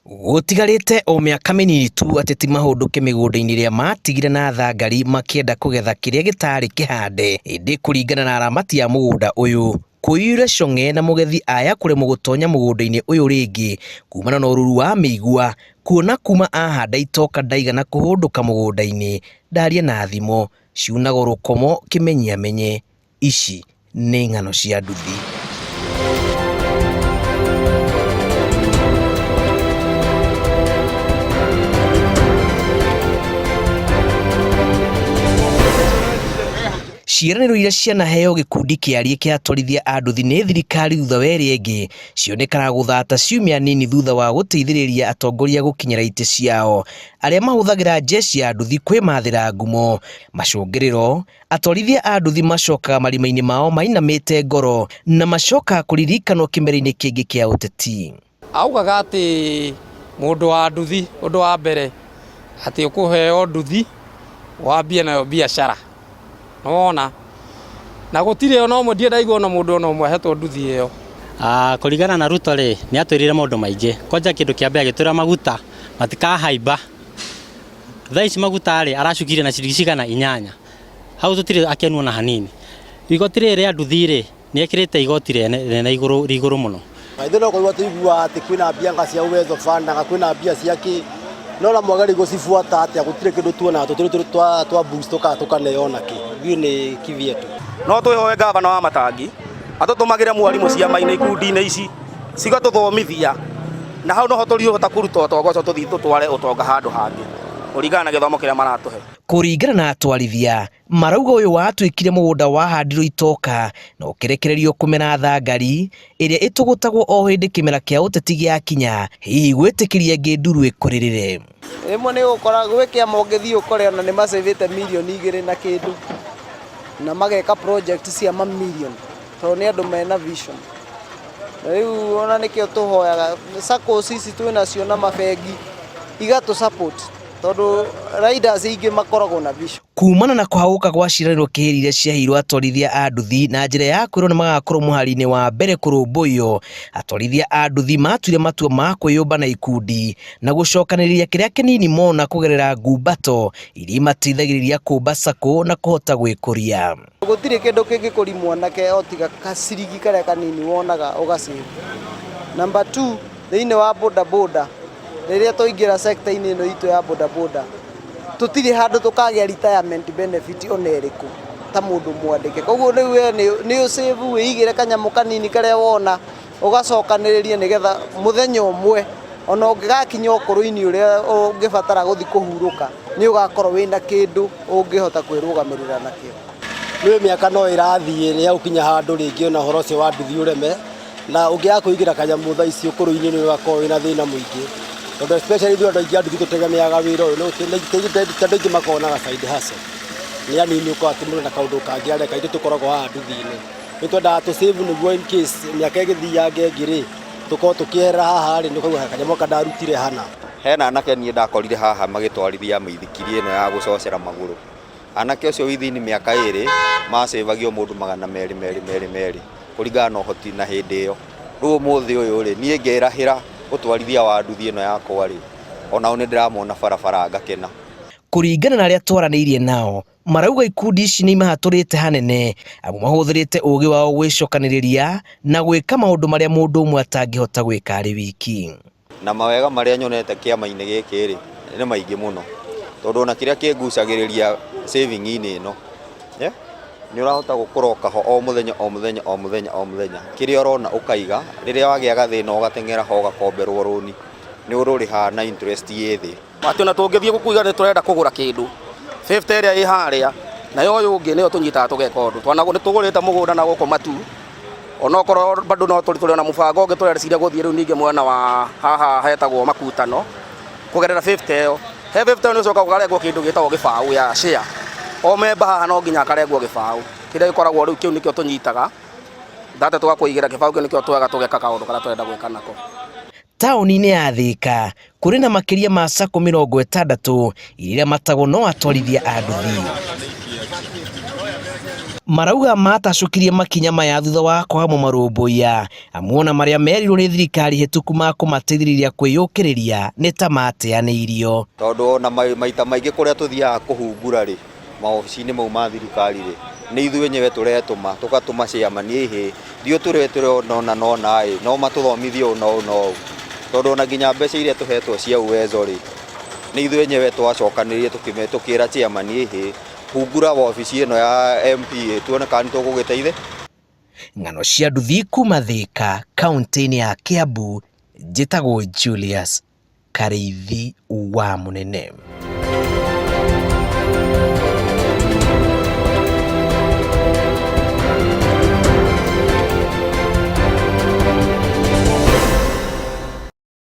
Gũtigarĩte o mĩaka mĩnini tu ateti mahũndũke mĩgũnda-inĩ ĩrĩa matigire na thangari makĩenda kũgetha kĩrĩa gĩtarĩ kĩhande, ĩndĩ kũringana na aramati a mũgũnda ũyũ, kũiyũire cong'e na mũgethi aya kũremwo gũtonya mũgũnda-inĩ ũyũ rĩngĩ kumana na ũrũrũ wa mĩigua, kuona kuma ahanda itoka ndaigana kũhũndũka mũgũnda-inĩ, ndaria na thimo ciunagwo rũkomo kĩmenyi amenye. Ici nĩ ng'ano cia nduthi. Ciĩranĩro iria cianaheo gĩkundi kĩarie kĩa atwarithia a nduthi nĩ thirikari thutha wa ĩrĩa ĩngĩ cionekaga gũthata ciumia nini thutha wa gũteithĩrĩria atongoria gũkinyĩra itĩ ciao arĩa mahũthagĩra jeshi ya nduthi kwĩmathĩra ngumo. Macũngĩrĩro Atwarithia a nduthi macokaga marima-inĩ mao mainamĩte ngoro na macokaga kũririkanwo kĩmera-inĩ kĩngĩ kĩa ũteti. Augaga atĩ mũndũ wa nduthi ũndũ wa mbere atĩ ũkũheo nduthi wambie nayo biacara nĩwona, na gũtirĩ ona ũmwe ndirĩ ndaigua ona mũndũ ona ũmwe ahetwo nduthi ĩyo. Kũringana na Ruto rĩ, nĩ atwĩrire maũndũ maingĩ. Kwanja kĩndũ kĩa mbere agĩtwĩra maguta matikahaimba. Thaa ici maguta rĩ, aracukire na ciringi cigana? Inyanya. Hau tũtirĩ akenu ona hanini. Igoti rĩrĩ rĩa nduthi rĩ, nĩ ekĩrĩte igoti rĩnene igũrũ, rĩ igũrũ mũno. Ithuĩ no kũigua tũiguaga atĩ kwĩna mbia anga cia Uwezo Fund anga kwĩna mbia cia kĩ, no na mwagĩrĩirwo gũcibuata atĩa gũtirĩ kĩndũ tuonaga tũtirĩ twa boost kana tũkaneo ona kĩ, ithuĩ nĩ kivyetu. No twĩhoe ngavana wa Matangi atũtũmagĩre mwarimũ ciama-inĩ ikundi-inĩ ici cigatũthomithia na hau noho tũrĩhota kũruta ũtonga ũcio tũthiĩ tũtware ũtonga handũ hangĩ kũringana na gĩthomo kĩrĩa maratũhe. Kũringana na atwarithia, marauga ũyũ watuĩkire mũgũnda wahandirwo itoka na ũkĩrekererio kũmera thangari ĩrĩa ĩtũgũtagwo o hĩndĩ kĩmera kĩa ũteti gĩakinya, hihi gwĩtĩkĩria ĩngĩ nduru ĩkũrĩrĩre. Rĩmwe nĩ ũgũkora gwĩ kĩama ũngĩthiĩ ũkore ona nĩ macĩvĩte mirioni igĩrĩ na kĩndũ na mageka project cia mamirioni tondũ nĩ andũ mena vision. Na rĩu ona nĩkĩo tũhoyaga SACCOs ici twĩnacio na mabengi igatũ support tondũ riders aingĩ makoragwo na vision. Kumana na kũhagũka gwa ciĩranĩro kĩhĩri iria ciaheirwo atwarithia a nduthi na njĩra ya kwĩrwo nĩ magakorwo mũhari-inĩ wa mbere kũrũmbũiyo, atwarithia a nduthi matuire matua ma kwĩyũmba na ikundi na gũcokanĩrĩria kĩrĩa kĩnini mona kũgerera ngumbato iria imateithagĩrĩria kũmba sacco na kũhota gwĩkũria. Gũtirĩ kĩndũ kĩngĩkũri mwanake o tiga gaciringi karĩa kanini wonaga ũga save. Number two, thĩinĩ wa boda boda, rĩrĩa twaingĩra sector -inĩ ĩno itũ ya boda boda, tũtirĩ handũ tũkagĩa retirement benefit ona ĩrĩkũ ta mũndũ mwandĩke. Koguo rĩu we nĩ ũ save wĩigĩre kanyamũ kanini karĩa wona ũgacokanĩrĩria nĩgetha mũthenya ũmwe ona ũngĩgakinya ũkũrũ-inĩ ũrĩa ũngĩbatara gũthiĩ kũhurũka nĩ ũgakorwo wĩna kĩndũ ũngĩhota kwĩrũgamĩrĩra nakĩo. Nĩũĩ mĩaka no ĩrathiĩ nĩ gũkinya handũ rĩngĩ ona ũhoro ũcio wa nduthi ũreme, na ũngĩaga kwĩigĩra kanyamũ thaa ici ũkũrũ-inĩ nĩ ũgakorwo wĩna thĩna mũingĩ, tondũ especially ithuĩ andũ aingĩ a nduthi tũtegemeaga wĩra ũyũ, ti andũ aingĩ makoragwo na ga side hustle, nĩ anini ũkoraga atĩ mũndũ ena kaũndũ kangĩ areka, ithuĩ tũkoragwo haha nduthi-inĩ. Nĩ twendaga tũ save nĩguo in case mĩaka ĩgĩthianga ĩngĩ rĩ, tũkorwo tũkĩeherera haha rĩ, nĩ ũkauga kanyamũ gaka ndarutire hana. Hena anake niĩ ndakorire haha magĩtwarithia mĩithikiri ĩno ya gũcocera magũrũ. Anake acio within mĩaka ĩrĩ macĩvagio mũndũ magana merĩ merĩ merĩ merĩ kũringana na ũhoti na hĩndĩ ĩyo. Rĩu ũmũthĩ ũyũ rĩ, niĩ ngerahĩra ũtwarithia wa nduthi ĩno yakwa rĩ, onao nĩ ndĩramona barabara ngakena. Kũringana na arĩa twaranĩirie nao, Marauga ikundi ici nĩ imahatũrĩte hanene amu mahũthĩrĩte ũgĩ wao gwĩcokanĩrĩria na gwĩka maũndũ marĩa mũndũ ũmwe atangĩhota gwĩka arĩ wiki. Na mawega marĩa nyonete kĩama-inĩ gĩkĩ rĩ, nĩ maingĩ mũno, tondũ ona kĩrĩa kĩngucagĩrĩria saving-inĩ ĩno, nĩ ũrahota gũkũroka ho o mũthenya o mũthenya o mũthenya o mũthenya, kĩrĩa ũrona ũkaiga, rĩrĩa wagĩa gathĩna ũgateng'era ho ũgakomberwo rũni, nĩ ũrũrĩhaga na interest ĩ thĩ. Atĩ ona tũngĩthiĩ gũkuiga nĩ tũrenda kũgũra kĩndũ, 50 ĩrĩa ĩ harĩa nayo ũyũ ũngĩ nĩyo tũnyitaga tũgeka ũndũ. Nĩ tũgũrĩte mũgũnda na gũkũ Matuu, onokorwo bado no tũrĩ na mũbango ũngĩ tũreciria gũthiĩ rĩu ningĩ mwena wa haha hetagwo Makutano kũgerera 50 ĩyo. He 50 ĩyo nĩ ũcokaga ũkarengwo kĩndũ gĩtagwo gĩbaũ ya share. O member haha no nginya akarengwo gĩbaũ kĩrĩa gĩkoragwo rĩu kĩu nĩkĩo tũnyitaga, thate tũgakũigĩra gĩbaũ kĩu nĩkĩo tuoyaga tũgeka kaũndũ karĩa tũrenda gwĩka nako. Taũni-inĩ ya Thika kũrĩ na makĩria ma sacco 60 iria iramatagwo no atwarithia a nduthi. Marauga matacũkirie makinya maya thutha wa kwaga mũmarũmbũiya amu ona marĩa merirwo nĩ thirikari hĩtũku ma kũmateithĩrĩria kwĩyũkĩrĩria nĩ ta mateanĩirio. Tondũ ona maita maingĩ kũrĩa tũthiaga kũhungura rĩ, maobici-inĩ mau ma thirikari rĩ, nĩ ithuĩ enyewe tũretũma, tũgatũma chairman ĩhĩ, thiĩ ũtũretere ũna na ũna ĩ, no matũthomithie ũũ na ũũ na ũũ. Tondũ ona nginya mbeca iria tũhetwo cia Uwezo rĩ, nĩ ithuĩ enyewe twacokanĩrĩire tũkĩra chairman ĩhĩ, hungura wabici ĩno ya MP tuone kana nĩ tũgũgĩteithĩka. Ng'ano cia nduthi kuma Thika, kaũntĩ-inĩ ya Kiambu, njĩtagwo Julius Karĩithi wa Mũnene.